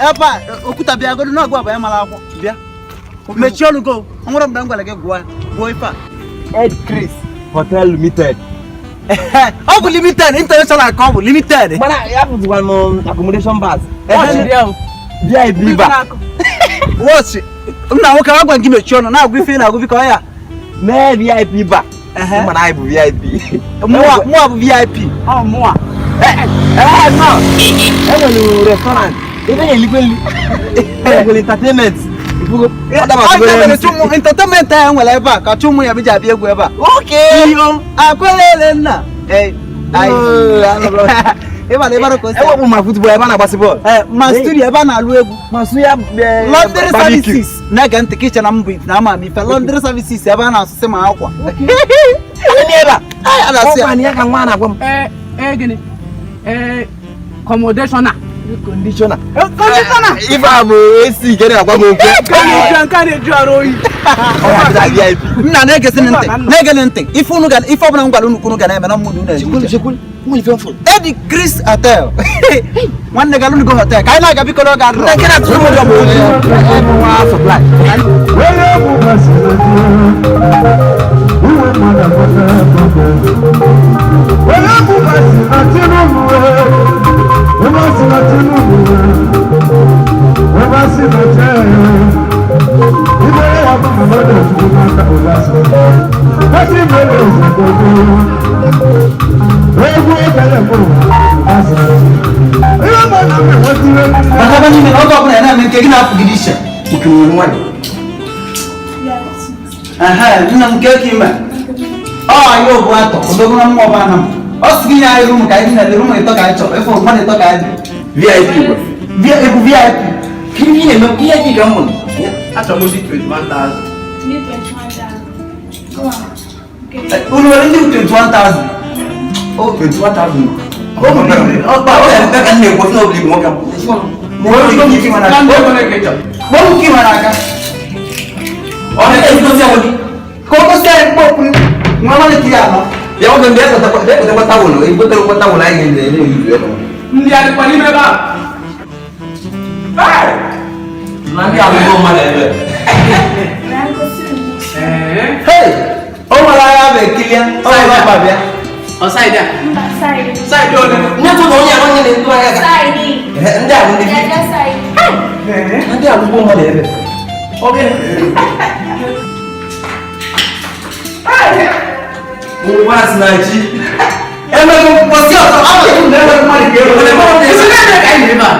Ebe a okwuta bịagodo na ọgụ abanye mara akwụkwọ bịa mechie ọnụ go ọ nwere mgbe m gwara gị gụọ gụọ ife a. Ed Chris Hotel Limited. Ọ bụ limited international ka ọ bụ limited. Mana ya bụzikwa m accommodation bars. VIP bar. Wọchị nna nwoke agwa gị mechie ọnụ na-agụ ife ị na-agụ biko ya. Mee VIP bar. Mana anyị bụ VIP. Mụa bụ VIP. Ọ mụa. Ee, nọ. Enwere restaurant. Ebe na-elikwe nri. Enwere entertainment. Entertainment a nwere ebe a ka chụmụ ya bija abịa egwu ebe a. Okay. Akwelele nna. Ewepụ ma football ebe a na-agbasi bọọlụ. Ma studio ebe a na-alụ egwu. Ma suya laundry services na-ege ntị ka iche na mbụ na ama m ife laundry services ebe a na-asụsị ma akwa. Ebe a. A na-asụ ya. Ya ka nwa na-agwa m. Gịnị? Accommodation. Conditioner. Conditioner. Ife a bụ AC nke na-agwa m okwu. Nke a na-eju arụ oyi. Nna na-egesi ntị na-ege ntị ife unu ga ife ọbụla m gwara unu kwunu ga na-eme na mmụdụ unu eje. Eddie Chris Hotel. Nwanne ga go hotel ka anyị na-aga biko n'oge adịrọ. Nke na-atụrụ m ụjọ bụ nwa supply. Maka n'ime na oge ọbụla ya na-eme nke gị na-apụgide iche. Nna m nke ka ime. Ọ anyị obu atọ odogwu na mmụọ bụ ana m. Ọ sị gị nye anyị rumu ka anyị na rumu ịtọ ka anyị chọrọ ịfụ mmadụ ịtọ ka anyị dị. VIP bụ. Ebu VIP. Kedu ihe na-eme VIP ka m mụrụ? Achọrọ m ndị 21,000. Ndị 21,000. Unu nwere ndị 21,000? 21,000. Ọ bụ ka m na-ekwu na ọ bụ igwe nwoke m. Kpọọ m ka ị nwere aka. Ọ na-egosi onwe gị. Ka o gosi anyị mkpọ okwu nwa nwanne ka ya anọ. Bịa nwoke bịa kpọtakwa tawụlụ, egoterekwa tawụlụ anyị ga-eji na-eyuzu ebe. Ndị adịkwa n'ime ebe a. Na ndị alụgo mmadụ ebe. Hey! O nwere agha bụ ekilia, o nwere ọkpa bịa. Ọ saịdị a? Mba, saịdị. Saịdị ole? Nye tụ na onye ahụ onye na-edu anya ga. Saịdị. Ndị a bụ ndị Bịa saịdị. ndị alụgo mmadụ ebe. Ụwa si na chi. Emego mkpọsi ọzọ, amaghị m na enwere mmadụ ka ero. Isi na-ebe ka anyị na-ebe a.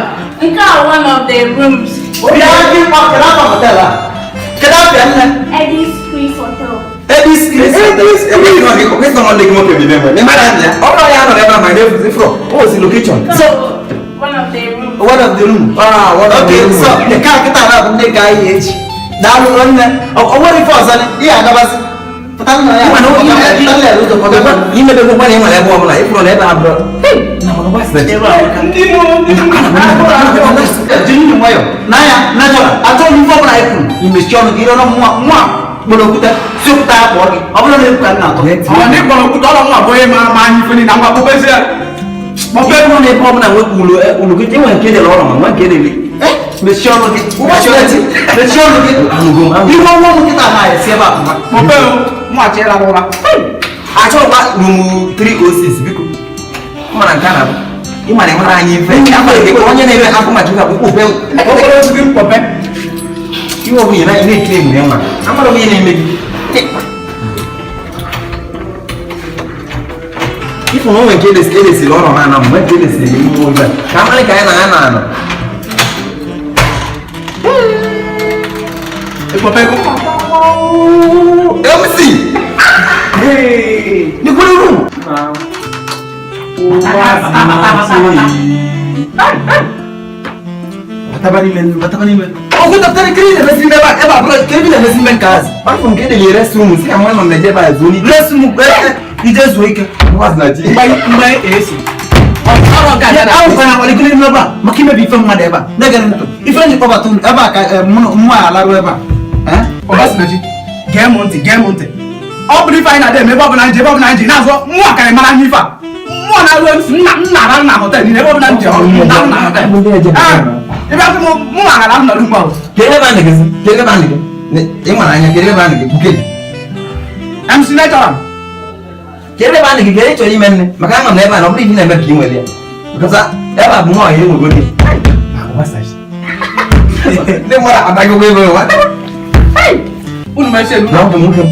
Nke a one of the rooms. Bịa gị mkpọ, kedu afa hotel a? Kedu afịa nne? Eddie's Chris Hotel. Eddie's Chris Hotel. Ọ bụrụ ya nọ ebe a ma na-efuzi fro, o si location. So, one of the rooms. One of the room. Ah, one of the Okay, room. so nke a kịta na bụ ndị ka anyị eji. Daalụ nwanne. O nwere ife ọzọ ihe agabasị. Pụta nna ya. Mana imebego gwa na ị nwere ebe ọbụla, ịfụrụ na ebe a bụrụ. Na mana ụwa si na chi. Ndị mụrụ ndị Jiri nwayọ n'anya natural achọghị m ife ọbụla anyị kwuru imechi ọnụ gị ịrọrọ nwa nwa kpọrọ okwute si okwute ya kpọọ gị ọ bụrụ na ebu ka m na-atọ Ọ ndị kpọrọ okwute ọlọ nwa bụ onye ma anyị ife niile ngwa kpọpezie. Kpọpe bụrụ na ebe ọbụla nwekwa ụlọ ụlọ gị enwe nke dịrị ọrụ ma nwe nke dịrị. Mechie ọnụ gị mechie ọnụ gị iwe ọnwa m nkịta na esi ebe a pụta. Kpọpe o, mụ achịla ụra. Achọkwa room 306 biko. Mana nke a na-abụ. Ị mara enwere anyị ife. Akwara gị onye na-eme afọ maka ife akwụkwọ ofe. Okporo osisi mkpọpe. Iwe ọbụla ị na-ekiri egwu ya nwa. Amara m ihe na-eme gị. Ifụ na onwe nke edesiri ọrụ ha na mgbe nke edesiri n'ime ụlọ ka amarị ka anyị na ya na-anọ. Ịkpọpe ego. MC! Nikwere room! Bataba n'ime bataba n'ime. Okwu dọkịta kiri na-emesi ime ebe a ebe a bụrụ kiri na-emesi ime nke azụ. Afọ nke edere restroom si ka nwa nọ na-eje ebe a zuo n'ike. Resi m ije zuo ike. Ụwa si na chi. Mgbe esi. Ọrụ nke a Ahụkwara akwalikiri n'ime ebe a maka imebi ife mmadụ ebe a. Na-egere ntụ. Ife nji kpọbata unu ebe a ka mụ alarụ ebe a. Ọbasinachi, gee m ntị, gee m ntị. Ọ bụrụ ife anyị na-adị eme ebe ọbụla anyị ji ebe ọbụla anyị ji na-azọ mụ akarị mara anyị ife a. Mmụọ na-arụ MC nna nna ara nna hotel niile ebe ọbụla m ji ọrụ nna nna hotel. Ebe asị m mụ aghara m nọrọ ugbu ahụ. Kedu ebe a na-egezi? Kedu ebe a na-ege? Ị mara anya, kedu ebe a na-ege? Buke. MC Natural. Kedu ebe a na-ege? Kedu ị chọrọ ime nne? Maka ama m na ebe a na ọ bụrụ ihe na-eme ka ị nwere ya. Because ebe a bụ nwaanyị enwego gị. Ndị mmadụ abagokwa ebe ụwa. Unu mechie Na ọ bụ nwoke m.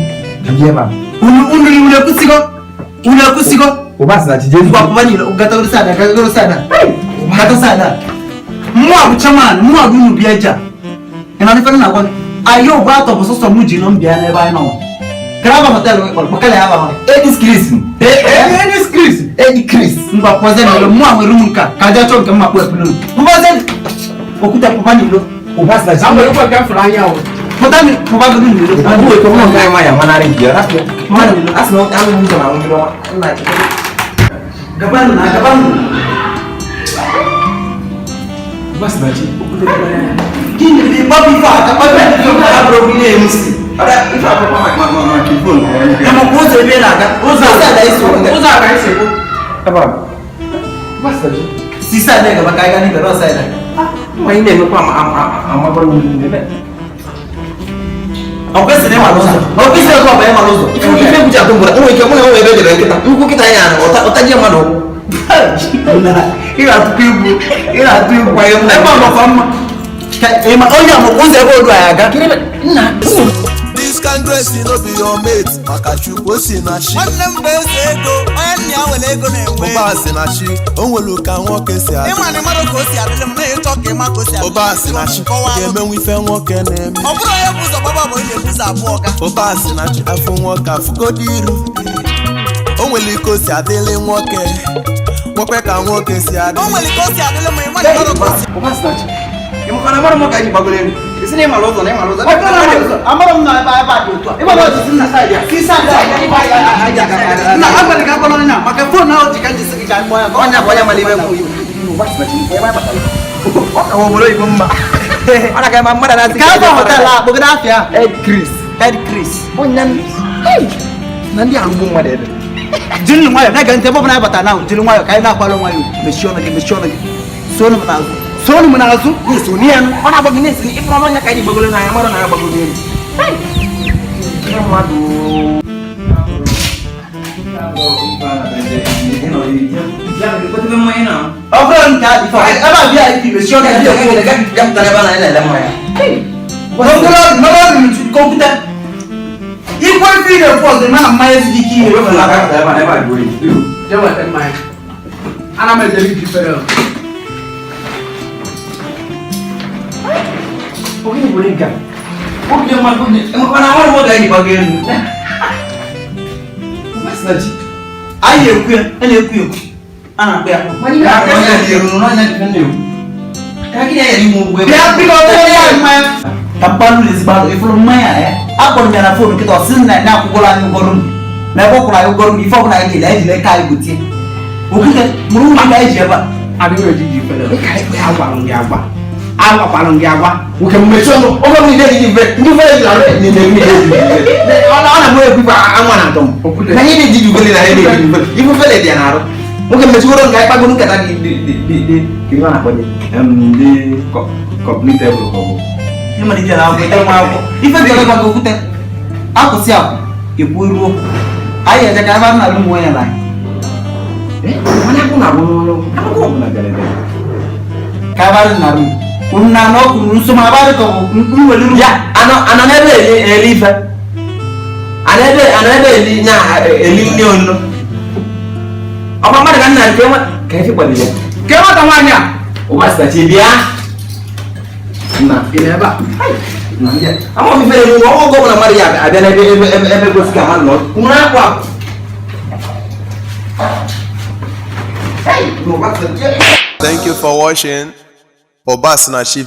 Ka m jee ebe a. Unu unu unu ekwusigo? Unu ekwusigo? Ụba sị na chi jee. Ngwa pụba n'ilo, gatagoro side a, gatagoro side a. Gata side a. Mmụọ bụ chairman, mmụọ bụ unu bịa eje a. Ị na ife m na-agwa gị? Anyị ụgwọ atọ bụ sọsọ mụ ji nọ m bịa n'ebe anyị nọ. Karaba hotel gị kpọrọ, kpọkala ya aba. Edi Chris. Edi Chris. Edi Chris. Ngwa pụọzie n'ilo, mmụọ nwere ụmụ nka, ka aja chọọ nke mma kpụ epulu. Ngwazie okwute pụba n'ilo. Ụba sị na chi. Na nwere ukwe nke m fụrụ anya o. Pụta pụbagodu n'ilo. Ọ bụ otu ụmụ nwaanyị nwaanyị amanarị nke ya. Rapụ ya. A sị na anụ ụzọ na anwụ mmiri ọnwa. Nna Gabanụ na gabanụ. Ụba sị na chi. Gịnị dị gbapụ ife a ka gbapụ ife a? Abụrụ m ihe MC. Ife akwụkwọ maka maka maka ifon. Amakwa ụzọ ebe ị na-aga. Ụzọ a na-esi okwute. Ụzọ a ka anyị si ekwu. Ebe a. Ụba sị na chi. Si side a gaba ka anyị gaa n'ibe n'ọside a. Nwaanyị na-emekwa amagoro ebe. Ọ kwesịrị ịma n'ụzọ. Ọ kwesịrị ịma ọbụ ịma n'ụzọ. Ife egwu ji atụ mgbere, o nwere ike mụ na nwe ebe edebe nkịta. Nnukwu nkịta ya na ọta ji mmadụ ụkwụ. Ị na-atụkwa egwu. Ị na-atụ egwu. Ebe a makwa mma. Ka ị ma onye amakwa ụzọ ebe odu anyị aga. Nna. This kind dress no be your mate, maka Chukwu si na chi. Nwanne m bụ eze ego, onye nna ya nwere ego na-enwe. Ụba si na chi, o nwere ka nwoke si adị. Ịma na ịmarụ ka o si adịrị m na-ịchọ ka ịma ka o si adịrị m. Ụba si na chi, ga-emenwu ife nwoke na-eme. Ọ bụrụ onye bụ ụzọ gbaba bụ onye bụ ụzọ abụọ ga. Ụba si na chi, afọ nwoke afụgodo iru. O nwere ka o si adịrị nwoke, nwekwe ka nwoke si adị. O nwere ka o si adịrị m, ịma na ịmarụ ka o si. Ụba si na chi. Ị makwa na mmadụ ka anyị gbagoro elu. Isi na ịmara ụzọ na ịmara ụzọ. Amara m na ebe a dị otu a. Ịgba ọjị si na side a. Si side a. Nna agbalị ka akpọrọ onye a maka phone ahụ ji ka m ji sị gị ka anyị kpọọ ya. Ọnya bụ onye mara ibe mụ. Ụba si na chi, ebe anyị batara. Ọ ka obodo oyibo mma. Ọ na-aga ebe mmadụ na-asị. Ka ebe hotel a kpọgide afịa. Ed Chris. Ed Chris. Onye na ndị arụgbu mmadụ ebe. Jiri nwayọọ na-ege ntị ebe ọbụla anyị batara na jiri nwayọọ ka anyị na-akwalụ nwayọọ mechie ọnụ gị mechie ọnụ gị. Soro m n'azụ. Soro m n'azụ. Na-eso n'ihe nụ. Ọ na-agba gị na-esi ịfụrụ ọnya ka anyị gbagoro n'anya mmadụ na-agbagoro elu. Ihe mmadụ. Ọ bụrụ nke a dị ife ebe a bịa ipi mechie ọnụ gị. Kọmputa. Ikwe ife ị na-ekwu ọzọ mana mmanya ezighi ike ihe. Jee weta mmanya. Ana m ejere iji fere o. Anyị na-ekwu ya, a na-ekwu ekwu. A na-akpọ ya. Bịa biko tere ya mmanya. Ka mkpanụ ezigbo alụ ịfụrụ mmanya ya. Akpọrọ m ya na phone nkịta ọ sị na ya akwụkwọla anyị ụgwọ room. Na ebe ọ kwụrụ anyị ụgwọ room ife ọbụla anyị ga-ele anyị jiri aka anyị gotie. Okwute mụrụ ụmụ ka anyị ji ebe a. Adịghị eji iji fere o. Agwara m gị agwa. Agwakwara m gị agwa. Nwoke mmechi ọnụ, ọ bụrụ na ị na-eji mfe, ndị fere ji arụ na-eme ọ na-amụ ekwu ife anwa na atọ m. Na ihe na-eji ji ufele na ihe na-eji ufele. Ife ufele dị ya n'arụ. Nwoke mmechi wụrụ nke anyị kpagoro nkata dị dị dị dị dị ka ihe ọ na-akpọ dị dị complete table ka ọ bụ. Ịma na ijere akwụkwọ, ite nwa akwụkwọ. Ife jere gwa gị okwute. Akwụsị akwụ, ekwu ruo. Anyị eje ka ebe a na-alụ ụmụ nwaanyị na anyị. Mana akwụ na-agwụ n'ọrụ, akwụkwọ ọbụla bịara ebe. Ka ebe a na-alụ. Unu na-anọ ọkụ nso ma abalị ka ọ bụ mweli ru. Ya, anọ n'ebe eli eli ife. Anọ ebe anọ ebe eli nya eli nne onu. Ọkwa mmadụ ka nna nke nwa ka efe kwadoro ya. Ke nwata nwaanyị a. Ụba sị na chi bịa. Nna. Ị nọ ebe a? Nna ndị a. Ama m ife na-eme nwa oge ọbụla mmadụ ya abịa n'ebe ebe ebe ebe gosi ka mmadụ nọ. Nwere akwa. Hey, n'ụba sị na chi. Thank you for watching Obasinachi.